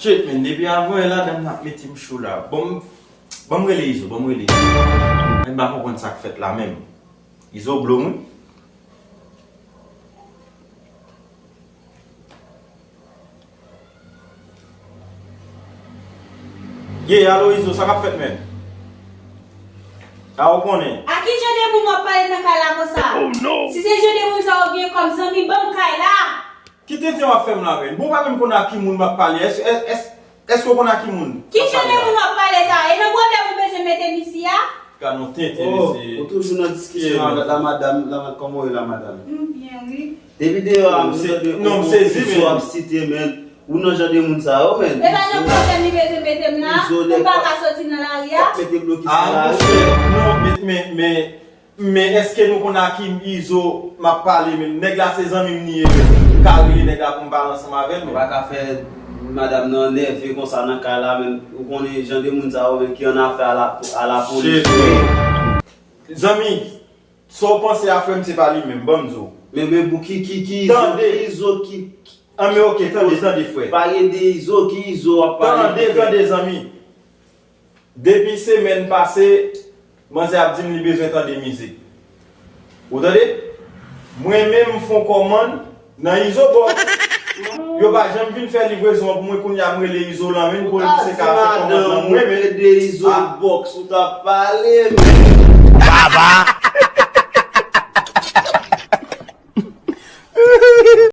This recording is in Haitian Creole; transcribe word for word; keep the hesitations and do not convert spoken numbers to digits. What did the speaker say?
Shit, men, depi avan yè la, dam nan ap mete m cho la. Bon, m- bon, m rele Izo, bon, m rele Izo. Men m pa konprann sa k fèt la menm. Izo blow m, wi. Ye, alo Izo, sa k ap fèt, menn? A, ou konnen. A ki jan de moun w ap pale nan kay la konsa? Si se jan de moun sa yo gen kòm zanmi, ban m kay la. Ki tenten w ap fè m la, menn? Bon, ou pa menm konn a ki moun m ap pale. Èske, èske, èske w konn a ki moun m ap pale la? Ki jan de moun w ap pale sa? E nan pwoblèm ou bezwen mete m isi a? Gad yon tenten mesye. Ou toujou nan diskisyon avèk la madam, la mad- kòman w ye la madam? M byen, wi. Depi deyò a, m tande ou Izo ap site, men. Ou nan jan de moun sa yo, men. E pa nan pwoblèm li bezwen mete m la, pou m pa ka soti nan lari a. K ap mete blokis nan lari. Ah, monchè, non, men, men, men, men èske nou konn a ki Izo m ap pale, men? Nèg la se zanmi m li ye, men. M ka rele nèg la pou m pale ansanm avè l, men. Ou pa ka fè madanm nan nève konsa nan kay la, men. Ou konnen jan de moun sa yo, men, ki an afè a la, a la polis. Shit. Zanmi, sa w panse a frè m, se pa li menm, ban m di w. Men, men, pou ki, ki, ki Izo, ki Izo, ki, ki An, men oke, tande, tande, frè. Pale de Izo, ki Izo w ap pale? Tande, tande, zanmi. Depi semèn pase, manzè ap di m li bezwen tande mizik. Ou tande? Mwen menm, m fè yon kòmann nan Izo Box. Yo pa janm vin fè livrezon an pou mwen, kounye a m rele Izo lan, men pou l di se ka fè kòmann lan, mwen menm. Ou ta di madanm ou rele Izo Box, ou t ap pale, men. Baba.